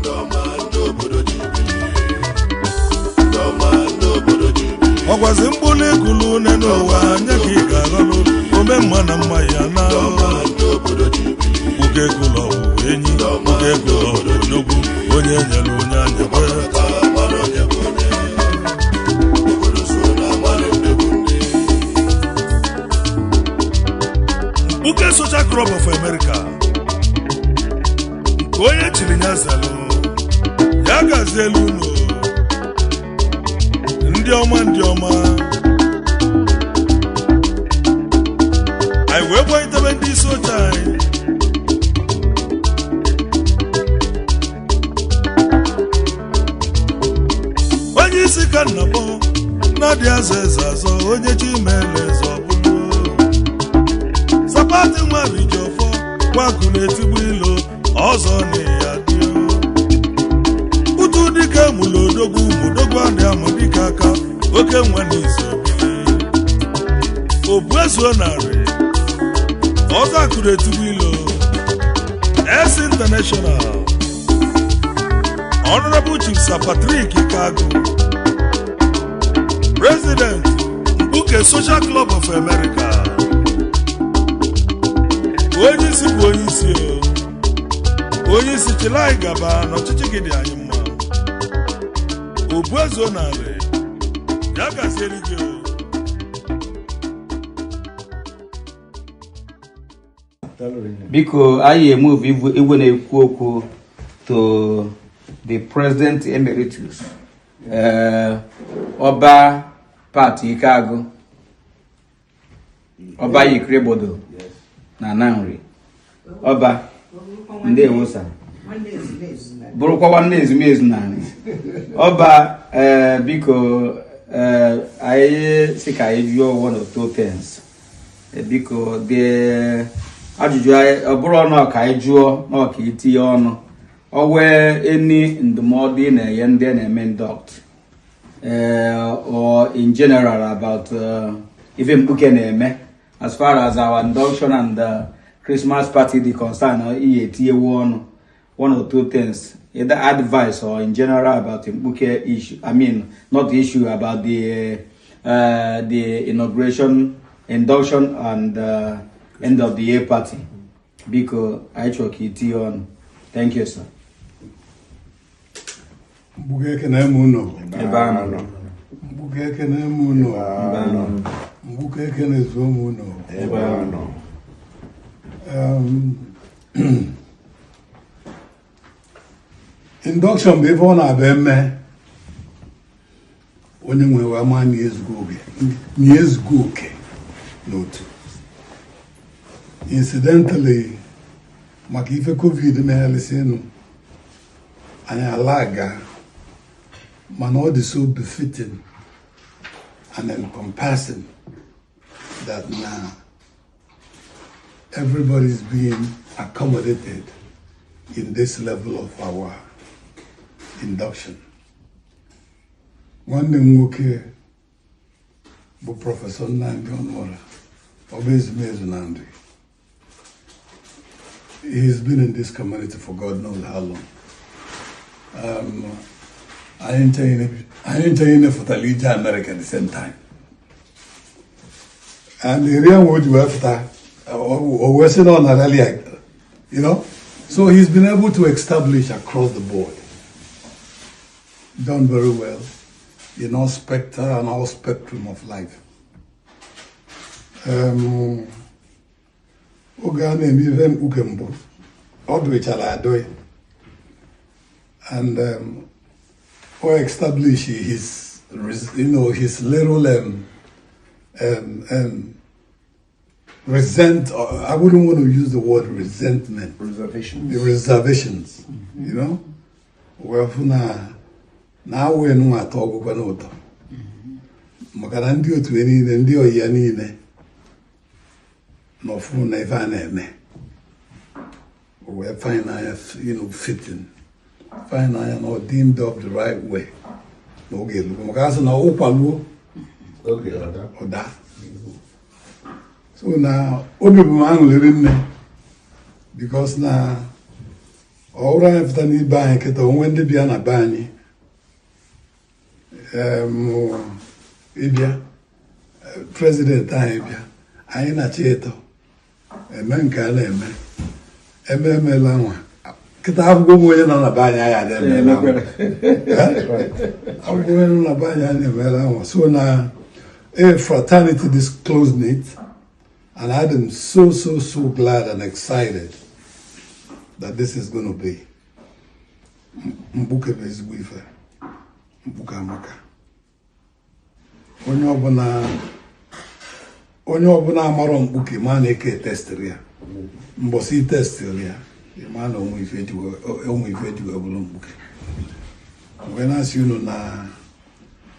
Ndị ọma ndị obodo ji bili. Ndị ọma ndị obodo ji bili. Ọgwazi mkpụrụ ikulu une n'ụwa anya ka ị ga-aghọlụ ome mma na mma ya na. Ndị ọma ndị obodo ji bili. Uke gụlọ ọwụwa enyi, uke gụlọ odogwu, onye nyere onye anya kwe. Ka mara onye bụ onye. Obodo so na amalị ndị bụ ndị. Uke Social Club of America nke onye chiri ya zelụ, ya gazielu unu, ndị ọma, ndị ọma. Anyị wee gbanyetebe ndị isi oche anyị. Onye isi ka nna kpọ nnadị azọ eze azọ, onye chi meele eze ọbụlụ sapati nwa rijiọfọ nwakụ na-etigbu ilo ọzọ na ya dị utu dike mụlụ odogwu mụdogwu adị ama dike aka oke nwa na izu ebili obuezuo narị ọzọ akụrụ etigbu ilo S International. Honorable Chief Sir Patrick Ikago, President, Mkpuke Social Club of America. Onye isi bụ onye isi o. Onye isi chịrị anyị gaba n'ọchịchị gị dị anyị mma. Obuezuo narị ya gaziere gị o. Biko, anyị emove igwe na-ekwu okwu to the President Emeritus, Ọba Pat Ikeagụ, Ọba Yikregbodo na Nanri. Ọba, ndewo sir. Bụrụkwa nwanne ezumezu na nri. Ọba, biko, anyị si ka anyị jụọ one or two things. Biko, dị ajụjụ anyị, ọ bụrụ ọnụ ka anyị jụọ na ọka itinye ọnụ ọ wee eni ndụmọdụ ị na-enye ndị a na-eme induct or in general about ife mkpuke na-eme as far as our induction and Christmas party dị concern, ihe etinyewo ọnụ one or two things, either advice or in general about mkpuke issue, I mean, not issue, about the inauguration, induction and end of the year party. Biko, anyị chọrọ ka itinye ọnụ. Thank you, sir. Mgbuke ekene m unu. Ebe a nọ. Mgbuke ekene m unu. Ebe a nọ. Mgbuke ekene zuo m unu. Ebe a nọ. Induction bụ ife ọ na-abịa eme onye nwe wee maa na ezugo oge na ezugo oke n'otu. Incidentally, maka ife COVID meghalịsịnụ anyị ala aga, mana ọ dị so befitting and encompassing that now everybody is being accommodated in this level of our induction. Nwanne m nwoke bụ Prọfesọ Nnamdi Ọnụọra, ọ bụ ezumezu na nri. He's been in this community for God knows how long. Anyị nche niile fụtara ije America the same time. And eri ahụ o ji wee fụta, o wee sị na ọ na-arali ya. So he's been able to establish across the board. Done very well in all spectra and all spectrum of life. Oge a na-eme ihe mkpuke mbụ, ọ dụchara adụị and o establish his his little resent, I wouldn't want to use the word resentment. Reservations. The reservations. Wee fụ na na awụ enu atọ ọgwụgwọ n'ụtọ maka na ndị otu ya niile, ndị oyi ya niile na ọfụ na ife a na-eme. O wee find anya fitting, find anya na ọ deemed up the right way na oge elugo maka a sị na ụkwaluo Oge ọda. Ụda so na obi bụ m aṅụrịrị nne because na Ọ bụrụ anyị pụta n'ibe anyị kịta, onwe ndị bịa na be anyị, ịbịa president anyị bịa, anyị na-achị ịtọ eme nke a na-eme eme emela nwa kịta. Akwụkwọ m, onye nọ na be anyị, anyị adị emela nwa. Akwụkwọ onye nọ na be anyị, anyị emela nwa. So na a fraternity this close knit, and I'm so, so, so glad and excited that this is going to be. Mkpuke bụ ezigbo ife. Mkpuke amaka. Onye ọbụla, onye ọbụla amarọ mkpuke ma na-eke testịrị ya, mbọsị testịrị ya, ma na onwe ife eji wee bụrụ mkpuke. Wee na-asị unu na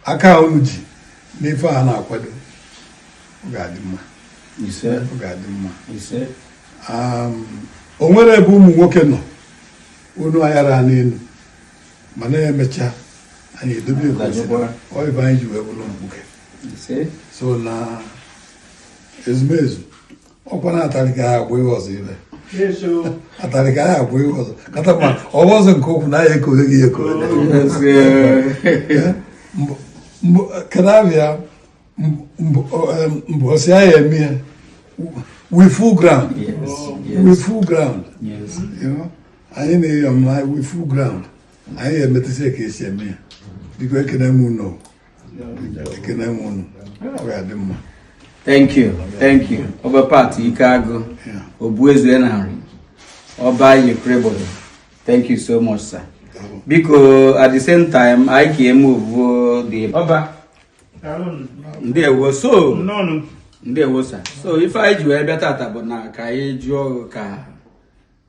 aka unu ji n'ife a na-akwado, ọ ga-adị mma. Ise. Ọ ga-adị mma. Ise. O nwere ebe ụmụ nwoke nọ, unu ayara n'elu, mana emecha anyị edobe ekwesịrị ọ ebe anyị ji wee bụrụ mkpuke. Ise. So na ezumezu ọkwa na-atarị ka ya agba ihe ọzọ ibe atarị ka ya agba ihe ọzọ kata, ma ọ ọzọ nke okwu na ya ekore gị ekore. Kedu abịa mbọsị anyị eme ya, we full ground. We full ground. Anyị na-eyọ m na we full ground, anyị emetụta ka esi eme ya. Biko, ekene m unu, ekene m unu. Ọ ga-adị mma. Thank you, thank you, Ọba Pat Ikeagụ, Obueze na Nri, Ọba Yekrebodo. Thank you so much, sir. Biko, at the same time, anyị ka emove the ọba. Ndewo. So ndewo, sir. So ife anyị ji wee bịa tata bụ na ka anyị jụọ ka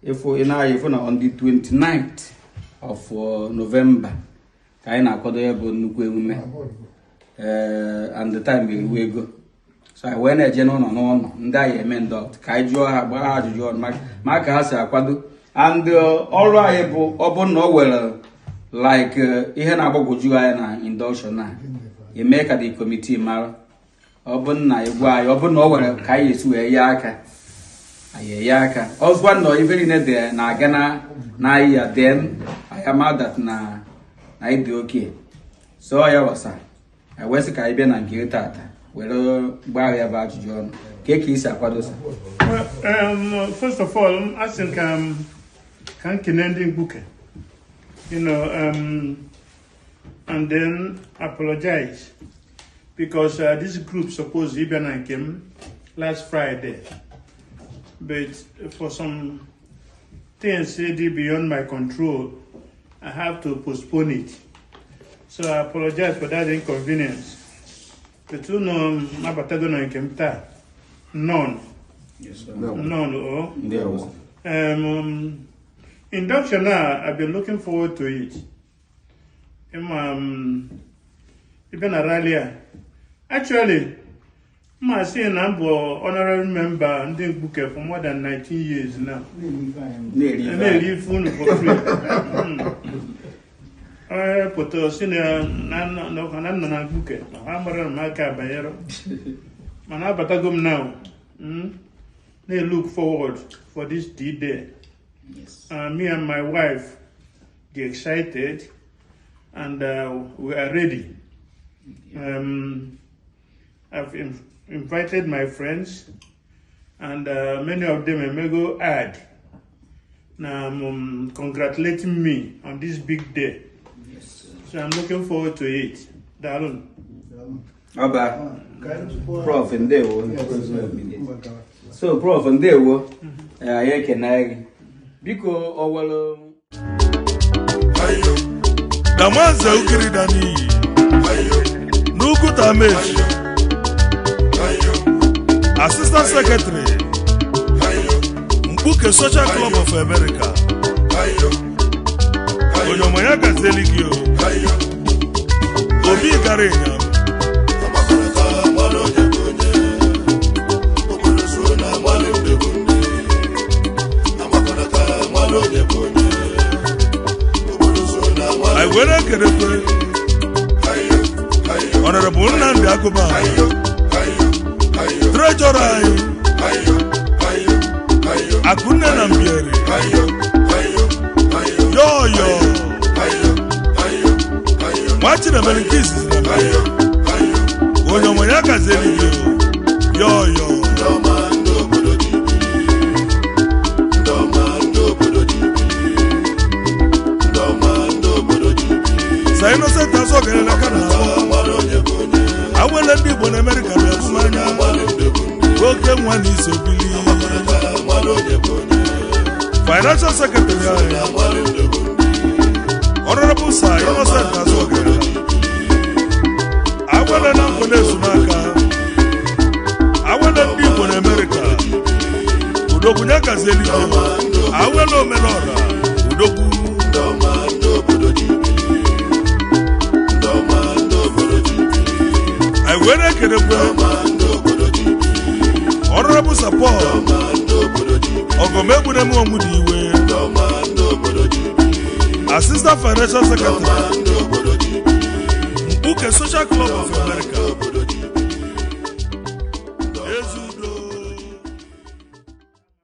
ịfụ ị na-anya ịfụ na on the 29th of November ka anyị na-akwado ya bụ nnukwu emume, and the time eruo ego. So anyị wee na-eje n'ụlọ n'ụlọ ndị anyị eme induct ka anyị jụọ ha, gbaa ha ajụjụ ọnụ ma ka ha si akwado. And ọrụ anyị bụ, ọ bụ na o were like ihe na-agbagwoju anyị na induction a eme ka the committee mara. Ọ bụ na egwu anyị, ọ bụ na o were ka anyị esi wee yee aka, anyị enye aka. Ọzụkwa nọ ife niile dị na-aga na n'ahịa, then anyị ama that na anyị dị oke. So ya wasa anyị wee sị ka anyị bịa na nke tata were gbaa ya bụ ajụjụ ọnụ ka isi akwado, sir. Well, first of all, I think ka m kene ndị Mkpuke, and then apologize because this group supposed ịbịa na nke m last Friday, but for some things dị beyond my control, I have to postpone it. So I apologize for that inconvenience. But unu abatago na nke m taa. None. None, oh. Ndewo. Induction now, I've been looking forward to it. Even a rally. Actually, I'm saying I'm an honorary member ndị Mkpuke for more than 19 years now. Na-eri ife. Na-eri ife unu for free. Onye pụta si na nọ na Mkpuke, na ha mara na m aka banyere. Mana abatago m now. Na-look forward for this D-Day. Me and my wife get excited and we are ready. I've invited my friends and many of them emego add now congratulating me on this big day. So I'm looking forward to it. Daalụ. Ọba Prof, ndewo. So Prof, ndewo. Anyị ekene gị. Biko, o nwere Damanze Ukiri Dani n'Uguta Meji, Assistant Secretary, Mkpuke Social Club of America. Onyoma ya gazieli gị o. Obi gara ịnyam. Amakọrịta mmanụ onye bụ onye obodo so na mmanụ ndị bụ ndị. Amakọrịta mmanụ onye bụ onye obodo so na mmanụ. Anyị were ekelekwe Honorable Nnamdi Agụba, Treasurer anyị, Akụnne na Mbieri. Nwa Chinemere nke izizi na mbụ. Onye onwe ya gazieli gị o. Yo yo. Ndị ọma ndị obodo ji bili. Ndị ọma ndị obodo ji bili. Ndị ọma ndị obodo ji bili. Sir Innocent Azogerele ka na akpọ. Amara onye bụ onye. Awele ndị Igbo na Amerịka bịa bụ m anya. Amalị ndị bụ ndị. Oke nwa na iso bili. Amara onye bụ onye. Financial Secretary anyị, Amalị ndị bụ ndị. Honorable Sir Innocent Azogerele. Awele na nkwa na-ezu n'aka. Awele ndị Igbo na Amerịka. Udogwu ya gazieli gị. Awele omenọra. Udogwu. Ndị ọma ndị obodo ji bili. Ndị ọma ndị obodo ji bili. Anyị were ekelekwe Ọma ndị obodo ji bili. Honorable Sir Paul Ọma ndị obodo ji bili. Ọgọmegbunemi Onwudiwe, Ndị ọma ndị obodo ji bili. Assistant Financial Secretary, Ọma ndị obodo ji bili. Mkpuke Social Club of America.